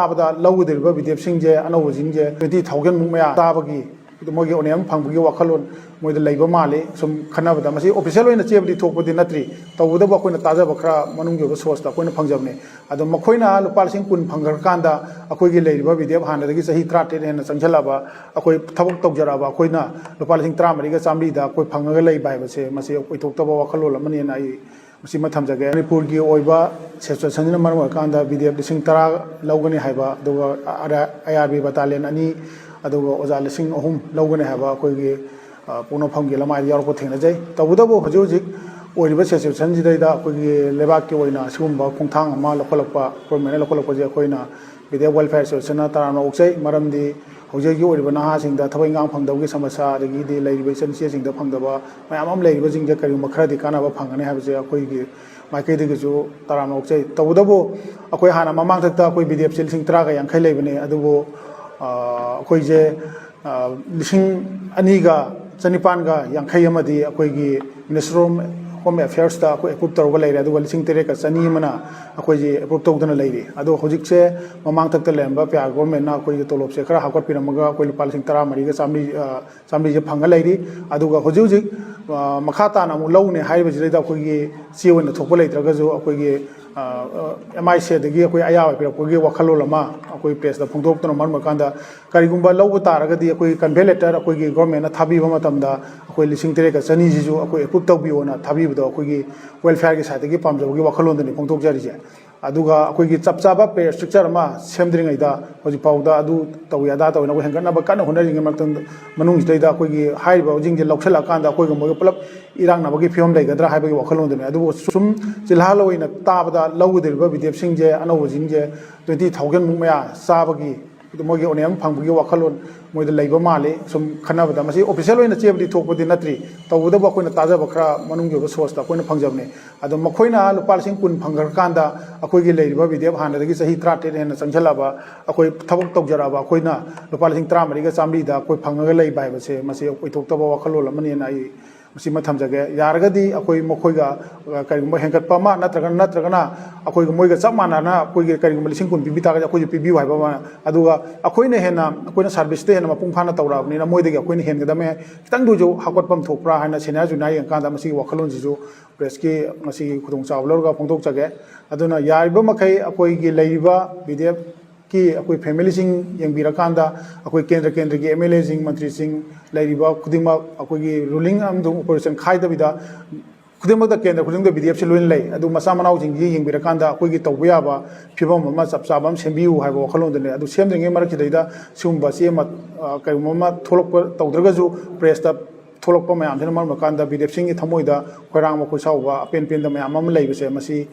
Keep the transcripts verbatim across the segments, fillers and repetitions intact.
ꯇꯥꯕꯗ ꯂꯧꯒꯗꯧꯔꯤꯕ ꯕꯤꯗꯦꯞꯁꯤꯡꯁꯦ, ꯑꯅꯧꯕꯁꯤꯡꯁꯦ twenty thousand ꯃꯨꯛ ꯃꯌꯥ ꯆꯥꯕꯒꯤ, ꯃꯣꯏꯒꯤ ꯑꯣꯅꯦꯝ ꯐꯪꯕꯒꯤ ꯋꯥꯈꯜꯂꯣꯟ ꯃꯣꯏꯗ ꯂꯩꯕ ꯃꯥꯜꯂꯤ꯫ ꯁꯨꯝ ꯈꯟꯅꯕꯗ, ꯃꯁꯤ official ꯑꯣꯏꯅ ꯆꯦꯕꯗꯤ ꯊꯣꯛꯄꯗꯤ ꯅꯠꯇ꯭ꯔꯤ, ꯇꯧꯕꯇꯕꯨ ꯑꯩꯈꯣꯏꯅ ꯇꯥꯖꯕ ꯈꯔ ꯃꯅꯨꯡꯒꯤ ꯑꯣꯏꯕ sourceꯇ ꯑꯩꯈꯣꯏꯅ ꯐꯪꯖꯕꯅꯤ꯫ ꯑꯗꯣ ꯃꯈꯣꯏꯅ ꯂꯨꯄꯥ ꯂꯤꯁꯤꯡ ꯀꯨꯟ ꯐꯪꯈ꯭ꯔꯀꯥꯟꯗ, ꯑꯩꯈꯣꯏꯒꯤ ꯂꯩꯔꯤꯕ ꯕꯤꯗꯦꯞ ꯍꯥꯟꯅꯗꯒꯤ ꯆꯍꯤ ꯇꯔꯥꯇꯔꯦꯠ ꯍꯦꯟꯅ ꯆꯪꯁꯤꯜꯂꯛꯑꯕ, ꯑꯩꯈꯣꯏ ꯊꯕꯛ ꯇꯧꯖꯔꯛꯑꯕ ꯑꯩꯈꯣꯏꯅ ꯂꯨꯄꯥ ꯂꯤꯁꯤꯡ ꯇꯔꯥꯃꯔꯤꯒ ꯆꯥꯃꯔꯤꯗ ꯑꯩꯈꯣꯏ ꯐꯪꯉꯒ ꯂꯩꯕ ꯍꯥꯏꯕꯁꯦ, ꯃꯁꯤ ꯑꯣꯏꯊꯣꯛꯇꯕ ꯋꯥꯈꯜꯂꯣꯟ ꯑꯃꯅꯦꯅ ꯑꯩ ꯃꯁꯤꯃ ꯊꯝꯖꯒꯦ꯫ ꯃꯅꯤꯄꯨꯔꯒꯤ ꯑꯣꯏꯕ situationꯁꯤꯅ ꯃꯔꯝ ꯑꯣꯏꯔꯀꯥꯟꯗ ꯕꯤꯗꯦꯞ ꯂꯤꯁꯤꯡ ꯇꯔꯥ ꯂꯧꯒꯅꯤ ꯍꯥꯏꯕ, ꯑꯗꯨꯒ IRB battalion ꯑꯅꯤ, ꯑꯗꯨꯒ ꯑꯣꯖꯥ ꯂꯤꯁꯤꯡ ꯑꯍꯨꯝ ꯂꯧꯒꯅꯤ ꯍꯥꯏꯕ ꯑꯩꯈꯣꯏꯒꯤ, ꯑ, ꯄꯣꯛꯅꯐꯝꯒꯤ ꯂꯃꯥꯏꯗ ꯌꯥꯎꯔꯛꯄ ꯊꯦꯡꯅꯖꯩ꯫ ꯇꯧꯕꯇꯕꯨ ꯍꯧꯖꯤꯛ ꯍꯧꯖꯤꯛ ꯑꯣꯏꯔꯤꯕ situationꯁꯤꯗꯩꯗ ꯑꯩꯈꯣꯏꯒꯤ ꯂꯩꯕꯥꯛꯀꯤ ꯑꯣꯏꯅ ꯑꯁꯤꯒꯨꯝꯕ ꯈꯣꯡꯊꯥꯡ ꯑꯃ ꯂꯧꯈꯠꯂꯛꯄ, governmentꯅ ꯂꯧꯈꯠꯂꯛꯄꯁꯦ ꯑꯩꯈꯣꯏꯅ ꯕꯤꯗꯦꯞ Welfare Associationꯅ ꯇꯔꯥꯝꯅ ꯑꯣꯛꯆꯩ꯫ ꯃꯔꯝꯗꯤ ꯍꯧꯖꯤꯛ ꯍꯧꯖꯤꯛ ꯑꯣꯏꯔꯤꯕ ꯅꯍꯥꯁꯤꯡꯗ ꯊꯕꯛ ꯏꯪꯈꯥꯡ ꯐꯪꯗꯕꯒꯤ ꯁꯃꯁ꯭ꯌꯥ, ꯑꯗꯒꯤꯗꯤ ꯂꯩꯔꯤꯕ ꯏꯆꯟ ꯏꯆꯦꯁꯤꯡꯗ ꯐꯪꯗꯕ ꯃꯌꯥꯝ ꯑꯃ ꯂꯩꯔꯤꯕꯁꯤꯡꯁꯦ ꯀꯔꯤꯒꯨꯝꯕ ꯈꯔꯗꯤ ꯀꯥꯟꯅꯕ ꯐꯪꯒꯅꯤ ꯍꯥꯏꯕꯁꯦ ꯑꯩꯈꯣꯏꯒꯤ ꯃꯥꯏꯀꯩꯗꯒꯤꯁꯨ ꯇꯔꯥꯝꯅ ꯑꯣꯛꯆꯩ꯫ ꯇꯧꯕꯇꯕꯨ ꯑꯩꯈꯣꯏ ꯍꯥꯟꯅ ꯃꯃꯥꯡꯊꯛꯇ ꯑꯩꯈꯣꯏ ꯕꯤꯗꯦꯞꯁꯦ ꯂꯤꯁꯤꯡ ꯇꯔꯥꯒ ꯌꯥꯡꯈꯩ ꯂꯩꯕꯅꯦ, ꯑꯗꯨꯕꯨ, ꯑ, ꯑꯩꯈꯣꯏꯁꯦ, ꯑ, ꯂꯤꯁꯤꯡ ꯑꯅꯤꯒ ꯆꯅꯤꯄꯥꯟꯒ ꯌꯥꯡꯈꯩ ꯑꯃꯗꯤ ꯑꯩꯈꯣꯏꯒꯤ Ministry of Home Affairsꯇ ꯑꯩꯈꯣꯏ approve ꯇꯧꯔꯒ ꯂꯩꯔꯦ, ꯑꯗꯨꯒ ꯂꯤꯁꯤꯡ ꯇꯔꯦꯠꯀ ꯆꯅꯤ ꯑꯃꯅ ꯑꯩꯈꯣꯏꯁꯦ approve ꯇꯧꯗꯅ ꯂꯩꯔꯤ꯫ ꯑꯗꯣ ꯍꯧꯖꯤꯛꯁꯦ ꯃꯃꯥꯡꯊꯛꯇ ꯂꯩꯔꯝꯕ ꯄꯤꯌꯥꯔ governmentꯅ ꯑꯩꯈꯣꯏꯒꯤ ꯇꯣꯂꯣꯞꯁꯦ ꯈꯔ ꯍꯥꯞꯀꯠꯄꯤꯔꯝꯃꯒ ꯑꯩꯈꯣꯏ ꯂꯨꯄꯥ ꯂꯤꯁꯤꯡ ꯇꯔꯥꯃꯔꯤꯒ ꯆꯥꯝꯃꯔꯤ, ꯑ, ꯆꯥꯝꯃꯔꯤꯁꯦ ꯐꯪꯉ ꯂꯩꯔꯤ꯫ ꯑꯗꯨꯒ ꯍꯧꯖꯤꯛ ꯍꯧꯖꯤꯛ, ꯑ, ꯃꯈꯥ ꯇꯥꯅ ꯑꯃꯨꯛ ꯂꯧꯅꯦ ꯍꯥꯏꯔꯤꯕꯁꯤꯗꯩꯗ ꯑꯩꯈꯣꯏꯒꯤ ꯆꯦ ꯑꯣꯏꯅ ꯊꯣꯛꯄ ꯂꯩꯇ꯭ꯔꯒꯁꯨ ꯑꯩꯈꯣꯏꯒꯤ, ꯑ, ꯑ, MICꯗꯒꯤ ꯑꯩꯈꯣꯏ ꯑꯌꯥꯕ ꯄꯤꯔꯛꯄꯒꯤ ꯋꯥꯈꯜꯂꯣꯟ ꯑꯃ ꯑꯩꯈꯣꯏ pressꯇ ꯐꯣꯡꯗꯣꯛꯇꯨꯅ ꯃꯔꯝ ꯑꯣꯏꯔꯀꯥꯟꯗ, ꯀꯔꯤꯒꯨꯝꯕ ꯂꯧꯕ ꯇꯥꯔꯒꯗꯤ ꯑꯩꯈꯣꯏ conveyor letter ꯑꯩꯈꯣꯏꯒꯤ governmentꯅ ꯊꯥꯕꯤꯕ ꯃꯇꯝꯗ ꯑꯩꯈꯣꯏ ꯂꯤꯁꯤꯡ ꯇꯔꯦꯠꯀ ꯆꯅꯤꯁꯤꯁꯨ ꯑꯩꯈꯣꯏ approve ꯇꯧꯕꯤꯌꯣꯅ ꯊꯥꯕꯤꯕꯗꯣ ꯑꯩꯈꯣꯏꯒꯤ welfareꯒꯤ sideꯇꯒꯤ ꯄꯥꯝꯖꯕꯒꯤ ꯋꯥꯈꯜꯂꯣꯟꯗꯨꯅꯤ ꯐꯣꯡꯗꯣꯛꯆꯔꯤꯁꯦ꯫ ꯑꯗꯨꯒ ꯑꯩꯈꯣꯏꯒꯤ ꯆꯞ ꯆꯥꯕ pay structure ꯑꯃ ꯁꯦꯝꯗ꯭ꯔꯤꯉꯩꯗ, ꯍꯧꯖꯤꯛꯐꯥꯎꯗ ꯑꯗꯨ ꯇꯧꯏ ꯑꯗꯥ ꯇꯧꯏꯅ ꯑꯩꯈꯣꯏ ꯍꯦꯟꯒꯠꯅꯕ ꯀꯟꯅ ꯍꯣꯠꯅꯔꯤꯉꯩ ꯃꯔꯛꯇ, ꯃꯅꯨꯡꯁꯤꯗꯩꯗ ꯑꯩꯈꯣꯏꯒꯤ ꯍꯥꯏꯔꯤꯕꯁꯤꯡꯁꯦ ꯂꯧꯁꯤꯜꯂꯛꯑꯀꯥꯟꯗ ꯑꯩꯈꯣꯏꯒ ꯃꯣꯏꯒ ꯄꯨꯂꯞ ꯏꯔꯥꯛꯅꯕꯒꯤ ꯐꯤꯕꯝ ꯂꯩꯒꯗ꯭ꯔꯥ ꯍꯥꯏꯕꯒꯤ ꯋꯥꯈꯜꯂꯣꯟꯗꯨꯅꯤ꯫ ꯑꯗꯨꯕꯨ ꯁꯨꯝ ꯆꯤꯜꯍꯥꯜ ꯑꯣꯏꯅ ꯇꯥꯕꯗ ꯂꯧꯒꯗꯧꯔꯤꯕ ꯕꯤꯗꯦꯞꯁꯤꯡꯁꯦ, ꯑꯅꯧꯕꯁꯤꯡꯁꯦ twenty thousand ꯃꯨꯛ ꯃꯌꯥ ꯆꯥꯕꯒꯤ, ꯃꯣꯏꯒꯤ ꯑꯣꯅꯦꯝ ꯐꯪꯕꯒꯤ ꯋꯥꯈꯜꯂꯣꯟ ꯃꯣꯏꯗ ꯂꯩꯕ ꯃꯥꯜꯂꯤ꯫ ꯁꯨꯝ ꯈꯟꯅꯕꯗ, ꯃꯁꯤ official ꯑꯣꯏꯅ ꯆꯦꯕꯗꯤ ꯊꯣꯛꯄꯗꯤ ꯅꯠꯇ꯭ꯔꯤ, ꯇꯧꯕꯇꯕꯨ ꯑꯩꯈꯣꯏꯅ ꯇꯥꯖꯕ ꯈꯔ ꯃꯅꯨꯡꯒꯤ ꯑꯣꯏꯕ sourceꯇ ꯑꯩꯈꯣꯏꯅ ꯐꯪꯖꯕꯅꯦ꯫ ꯑꯗꯣ ꯃꯈꯣꯏꯅ ꯂꯨꯄꯥ ꯂꯤꯁꯤꯡ ꯀꯨꯟ ꯐꯪꯈ꯭ꯔꯀꯥꯟꯗ, ꯑꯩꯈꯣꯏꯒꯤ ꯂꯩꯔꯤꯕ ꯕꯤꯗꯦꯞ ꯍꯥꯟꯅꯗꯒꯤ ꯆꯍꯤ ꯇꯔꯥꯇꯔꯦꯠ ꯍꯦꯟꯅ ꯆꯪꯁꯤꯜꯂꯛꯑꯕ, ꯑꯩꯈꯣꯏ ꯊꯕꯛ ꯇꯧꯖꯔꯛꯑꯕ ꯑꯩꯈꯣꯏꯅ ꯂꯨꯄꯥ ꯂꯤꯁꯤꯡ ꯇꯔꯥꯃꯔꯤꯒ ꯆꯥꯝꯃꯔꯤꯗ ꯑꯩꯈꯣꯏ ꯐꯪꯉꯒ ꯂꯩꯕ ꯍꯥꯏꯕꯁꯦ, ꯃꯁꯤ ꯑꯣꯏꯊꯣꯛꯇꯕ ꯋꯥꯈꯜꯂꯣꯟ ꯑꯃꯅꯦꯅ ꯑꯩ ꯃꯁꯤꯃ ꯊꯝꯖꯒꯦ꯫ ꯌꯥꯔꯒꯗꯤ ꯑꯩꯈꯣꯏ ꯃꯈꯣꯏꯒ, ꯑ, ꯀꯔꯤꯒꯨꯝꯕ ꯍꯦꯟꯒꯠꯄ ꯑꯃ ꯅꯠꯇ꯭ꯔꯒ, ꯅꯠꯇ꯭ꯔꯒꯅ ꯑꯩꯈꯣꯏꯒ ꯃꯣꯏꯒ ꯆꯞ ꯃꯥꯟꯅꯅ ꯑꯩꯈꯣꯏꯒꯤ ꯀꯔꯤꯒꯨꯝꯕ ꯂꯤꯁꯤꯡ ꯀꯨꯟ ꯄꯤꯕꯤ ꯇꯥꯔꯒꯗꯤ ꯑꯩꯈꯣꯏꯁꯨ ꯄꯤꯕꯤꯌꯨ ꯍꯥꯏꯕ ꯑꯃ, ꯑꯗꯨꯒ ꯑꯩꯈꯣꯏꯅ ꯍꯦꯟꯅ, ꯑꯩꯈꯣꯏꯅ service ꯇ ꯍꯦꯟꯅ ꯃꯄꯨꯡ ꯐꯥꯅ ꯇꯧꯔꯛꯑꯕꯅꯤꯅ ꯃꯣꯏꯗꯒꯤ ꯑꯩꯈꯣꯏꯅ ꯍꯦꯟꯒꯗꯕꯅꯦ, ꯈꯤꯇꯪꯗ ꯑꯣꯏꯁꯨ ꯍꯥꯞꯀꯠꯐꯝ ꯊꯣꯛꯄ꯭ꯔꯥ ꯍꯥꯏꯅ senior junior ꯌꯦꯡꯉꯀꯥꯟꯗ ꯃꯁꯤꯒꯤ ꯋꯥꯈꯜꯂꯣꯟꯁꯤꯁꯨ press ꯀꯤ ꯉꯁꯤꯒꯤ ꯈꯨꯗꯣꯡꯆꯥꯕ ꯂꯧꯔꯒ ꯐꯣꯡꯗꯣꯛꯆꯒꯦ꯫ ꯑꯗꯨꯅ ꯌꯥꯔꯤꯕ ꯃꯈꯩ ꯑꯩꯈꯣꯏꯒꯤ ꯂꯩꯔꯤꯕ B D F ꯀꯤ ꯑꯩꯈꯣꯏ family ꯁꯤꯡ ꯌꯦꯡꯕꯤꯔꯀꯥꯟꯗ, ꯑꯩꯈꯣꯏ ꯀꯦꯟꯗ꯭ꯔ ꯀꯦꯟꯗ꯭ꯔꯒꯤ M L A ꯁꯤꯡ, ꯃꯟꯇ꯭ꯔꯤꯁꯤꯡ ꯂꯩꯔꯤꯕ ꯈꯨꯗꯤꯡꯃꯛ, ꯑꯩꯈꯣꯏꯒꯤ ruling ꯑꯃꯁꯨꯡ opposition ꯈꯥꯏꯗꯕꯤꯗ ꯈꯨꯗꯤꯡꯃꯛꯇ, ꯀꯦꯟꯗ꯭ꯔ ꯈꯨꯗꯤꯡꯃꯛꯇ B D F ꯁꯤ ꯂꯣꯏꯅ ꯂꯩ꯫ ꯑꯗꯨ ꯃꯆꯥ ꯃꯅꯥꯎꯁꯤꯡꯁꯤ ꯌꯦꯡꯕꯤꯔꯀꯥꯟꯗ ꯑꯩꯈꯣꯏꯒꯤ ꯇꯧꯕ ꯌꯥꯕ ꯐꯤꯕꯝ ꯑꯃ ꯆꯞ ꯆꯥꯕ ꯑꯃ ꯁꯦꯝꯕꯤꯌꯨ ꯍꯥꯏꯕ ꯋꯥꯈꯜꯂꯣꯟꯗꯨꯅꯤ꯫ ꯑꯗꯨ ꯁꯦꯝꯗ꯭ꯔꯤꯉꯩ ꯃꯔꯛꯁꯤꯗꯩꯗ ꯁꯤꯒꯨꯝꯕ ꯆꯦ ꯑꯃ, ꯑ, ꯀꯔꯤꯒꯨꯝꯕ ꯑꯃ ꯊꯣꯛꯂꯛꯄ ꯇꯧꯗ꯭ꯔꯒꯁꯨ, press ꯇ ꯊꯣꯛꯂꯛꯄ ꯃꯌꯥꯝꯁꯤꯅ ꯃꯔꯝ ꯑꯣꯏꯔꯀꯥꯟꯗ B D F ꯁꯤꯡꯒꯤ ꯊꯃꯣꯏꯗ ꯈꯣꯏꯔꯥꯡꯕ ꯈꯣꯏꯁꯥꯎꯕ ꯑꯄꯦꯟ ꯄꯦꯟꯗ ꯃꯌꯥꯝ ꯑꯃ ꯂꯩꯕꯁꯦ, ꯃꯁꯤ,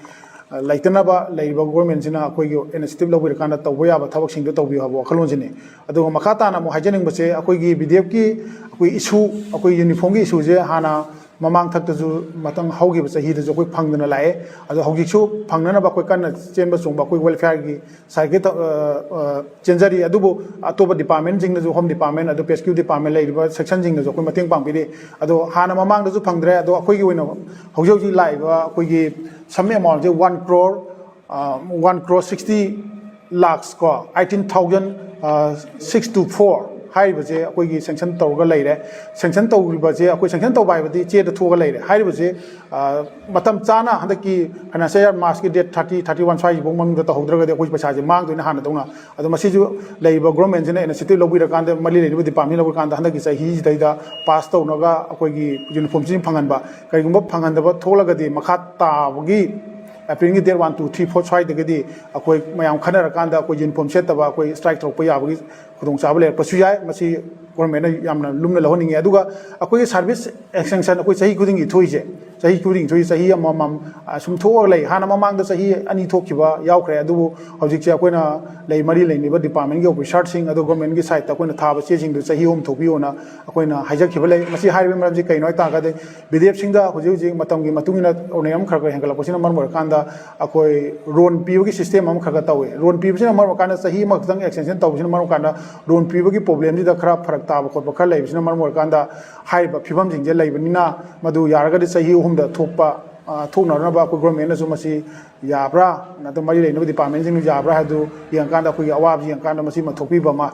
ꯑ, ꯂꯩꯇꯅꯕ ꯂꯩꯔꯤꯕ government ꯁꯤꯅ ꯑꯩꯈꯣꯏꯒꯤ initiative ꯂꯧꯕꯤꯔꯀꯥꯟꯗ ꯇꯧꯕ ꯌꯥꯕ ꯊꯕꯛꯁꯤꯡꯗꯣ ꯇꯧꯕꯤꯌꯨ ꯍꯥꯏꯕ ꯋꯥꯈꯜꯂꯣꯟꯁꯤꯅꯤ꯫ ꯑꯗꯨꯒ ꯃꯈꯥ ꯇꯥꯅ ꯑꯃꯨꯛ ꯍꯥꯏꯖꯅꯤꯡꯕꯁꯦ, ꯑꯩꯈꯣꯏꯒꯤ B D F ꯀꯤ ꯑꯩꯈꯣꯏ issue, ꯑꯩꯈꯣꯏ uniform ꯒꯤ issue ꯁꯦ ꯍꯥꯟꯅ ꯃꯃꯥꯡ ꯊꯛꯇꯁꯨ, ꯃꯊꯪ ꯍꯧꯈꯤꯕ ꯆꯍꯤꯗꯁꯨ ꯑꯩꯈꯣꯏ ꯐꯪꯗꯅ ꯂꯥꯛꯑꯦ꯫ ꯑꯗꯣ ꯍꯧꯖꯤꯛꯁꯨ ꯐꯪꯅꯅꯕ ꯑꯩꯈꯣꯏ ꯀꯟꯅ ꯆꯦꯟꯕ ꯆꯣꯡꯕ ꯑꯩꯈꯣꯏ welfare ꯒꯤ side ꯀꯤ ꯊ-, ꯑ, ꯑ, ꯆꯦꯟꯖꯔꯤ꯫ ꯑꯗꯨꯕꯨ ꯑꯇꯣꯞꯄ department ꯁꯤꯡꯅꯁꯨ, Home Department, ꯑꯗꯨ P S Q department ꯂꯩꯔꯤꯕ section ꯁꯤꯡꯅꯁꯨ ꯑꯩꯈꯣꯏ ꯃꯇꯦꯡ ꯄꯥꯡꯕꯤꯔꯤ꯫ ꯑꯗꯣ ꯍꯥꯟꯅ ꯃꯃꯥꯡꯗꯁꯨ ꯐꯪꯗ꯭ꯔꯦ꯫ ꯑꯗꯣ ꯑꯩꯈꯣꯏꯒꯤ ꯑꯣꯏꯅ ꯍꯧꯖꯤꯛ ꯍꯧꯖꯤꯛ ꯂꯥꯛꯏꯕ ꯑꯩꯈꯣꯏꯒꯤ sum amount ꯁꯦ one crore, ꯑ, one crore sixty lakhs ꯀꯣ, eighteen thousand, ꯑ, six two four ꯍꯥꯏꯔꯤꯕꯁꯦ ꯑꯩꯈꯣꯏꯒꯤ sanction ꯇꯧꯔꯒ ꯂꯩꯔꯦ꯫ Sanction ꯇꯧꯔꯤꯕꯁꯦ, ꯑꯩꯈꯣꯏ sanction ꯇꯧꯕ ꯍꯥꯏꯕꯗꯤ ꯆꯦꯗ ꯊꯣꯛꯑꯒ ꯂꯩꯔꯦ꯫ ꯍꯥꯏꯔꯤꯕꯁꯦ, ꯑ, ꯃꯇꯝ ꯆꯥꯅ ꯍꯟꯗꯛꯀꯤ financial year March ꯀꯤ date thirty, thirty one ꯁ꯭ꯋꯥꯏꯁꯤꯐꯥꯎ ꯃꯅꯨꯡꯗ ꯇꯧꯍꯧꯗ꯭ꯔꯒꯗꯤ ꯑꯩꯈꯣꯏ ꯄꯩꯁꯥꯁꯦ ꯃꯥꯡꯗꯣꯏꯅ ꯍꯥꯟꯅꯗꯧꯅ꯫ ꯑꯗꯣ ꯃꯁꯤꯁꯨ ꯂꯩꯔꯤꯕ government ꯁꯤꯅ initiative ꯂꯧꯕꯤꯔꯀꯥꯟꯗ, ꯃꯔꯤ ꯂꯩꯅꯕ department ꯂꯧꯕꯤꯔꯀꯥꯟꯗ ꯍꯟꯗꯛꯀꯤ ꯆꯍꯤꯁꯤꯗꯩꯗ pass ꯇꯧꯅꯒ ꯑꯩꯈꯣꯏꯒꯤ uniform ꯁꯤ ꯐꯪꯍꯟꯕ꯫ ꯀꯔꯤꯒꯨꯝꯕ ꯐꯪꯍꯟꯗꯕ ꯊꯣꯛꯂꯒꯗꯤ ꯃꯈꯥ ꯇꯥꯕꯒꯤ April ꯒꯤ date one, two, three, four ꯁ꯭ꯋꯥꯏꯗꯒꯤꯗꯤ ꯑꯩꯈꯣꯏ ꯃꯌꯥꯝ ꯈꯟꯅꯔꯀꯥꯟꯗ ꯑꯩꯈꯣꯏ uniform ꯁꯦꯠꯇꯕ ꯑꯩꯈꯣꯏ strike ꯇꯧꯔꯛꯄ ꯌꯥꯕꯒꯤ ꯈꯨꯗꯣꯡꯆꯥꯕ ꯂꯩꯔꯛꯄꯁꯨ ꯌꯥꯏ꯫ ꯃꯁꯤ government ꯅ ꯌꯥꯝꯅ ꯂꯨꯝꯅ ꯂꯧꯍꯟꯅꯤꯡꯉꯤ꯫ ꯑꯗꯨꯒ ꯑꯩꯈꯣꯏꯒꯤ service extension ꯑꯩꯈꯣꯏ ꯆꯍꯤ ꯈꯨꯗꯤꯡꯒꯤ ꯊꯣꯛꯏꯁꯦ, ꯆꯍꯤ ꯈꯨꯗꯤꯡꯒꯤ ꯊꯣꯛꯏ, ꯆꯍꯤ ꯑꯃꯃꯝ, ꯑ, ꯁꯨꯝ ꯊꯣꯛꯑꯒ ꯂꯩ꯫ ꯍꯥꯟꯅ ꯃꯃꯥꯡꯗ ꯆꯍꯤ ꯑꯅꯤ ꯊꯣꯛꯈꯤꯕ ꯌꯥꯎꯈ꯭ꯔꯦ꯫ ꯑꯗꯨꯕꯨ ꯍꯧꯖꯤꯛꯁꯦ ꯑꯩꯈꯣꯏꯅ ꯂꯩ, ꯃꯔꯤ ꯂꯩꯅꯔꯤꯕ department ꯀꯤ officer ꯁꯤꯡ ꯑꯗꯨ government ꯀꯤ side ꯇ ꯑꯩꯈꯣꯏꯅ ꯊꯥꯕ ꯆꯦꯁꯤꯡꯗꯨ ꯆꯍꯤ ꯑꯍꯨꯝ ꯊꯣꯛꯄꯤꯌꯣꯅ ꯑꯩꯈꯣꯏꯅ ꯍꯥꯏꯖꯈꯤꯕ ꯂꯩ꯫ ꯃꯁꯤ ꯍꯥꯏꯔꯤꯕꯒꯤ ꯃꯔꯝꯁꯤ ꯀꯩꯅꯣ ꯍꯥꯏ ꯇꯥꯔꯒꯗꯤ, B D F ꯁꯤꯡꯗ ꯍꯧꯖꯤꯛ ꯍꯧꯖꯤꯛ ꯃꯇꯝꯒꯤ ꯃꯇꯨꯡ ꯏꯟꯅ ꯑꯣꯅꯔ ꯑꯃ ꯈꯔ ꯈꯔ ꯍꯦꯟꯒꯠꯂꯛꯄꯁꯤꯅ ꯃꯔꯝ ꯑꯣꯏꯔꯀꯥꯟꯗ ꯑꯩꯈꯣꯏ loan ꯄꯤꯕꯒꯤ system ꯑꯃ ꯈꯔ ꯈꯔ ꯇꯧꯏ꯫ Loan ꯄꯤꯕꯁꯤꯅ ꯃꯔꯝ ꯑꯣꯏꯔꯀꯥꯟꯗ ꯆꯍꯤ ꯑꯃꯈꯛꯇꯪ extension ꯇꯧꯕꯁꯤꯅ ꯃꯔꯝ ꯑꯣꯏꯔꯀꯥꯟꯗ loan ꯄꯤꯕꯒꯤ problem ꯁꯤꯗ ꯈꯔ ꯐꯔꯛ ꯇꯥꯕ ꯈꯣꯠꯄ ꯈꯔ ꯂꯩꯕꯁꯤꯅ ꯃꯔꯝ ꯑꯣꯏꯔꯀꯥꯟꯗ ꯍꯥꯏꯔꯤꯕ ꯐꯤꯕꯝꯁꯤꯡꯁꯦ ꯂꯩꯕꯅꯤꯅ, ꯃꯗꯨ ꯌꯥꯔꯒꯗꯤ ꯆꯍꯤ ꯑꯍꯨꯝꯗ ꯊꯣꯛꯄ, ꯑ, ꯊꯣꯛꯅꯅꯕ ꯑꯩꯈꯣꯏ ꯒꯣꯔꯃꯦꯟꯅꯁꯨ ꯃꯁꯤ ꯌꯥꯕ꯭ꯔꯥ, ꯅꯠꯇ꯭ꯔꯒ ꯃꯔꯤ ꯂꯩꯅꯕ ꯗꯤꯄꯥꯔꯠꯃꯦꯟꯁꯤꯡꯅ ꯌꯥꯕ꯭ꯔꯥ ꯍꯥꯏꯕꯗꯨ ꯌꯦꯡꯉꯀꯥꯟꯗ, ꯑꯩꯈꯣꯏꯒꯤ ꯑꯋꯥꯕꯁꯤ ꯌꯦꯡꯉꯀꯥꯟꯗ ꯃꯁꯤ ꯑꯃ ꯊꯣꯛꯄꯤꯕ ꯑꯃ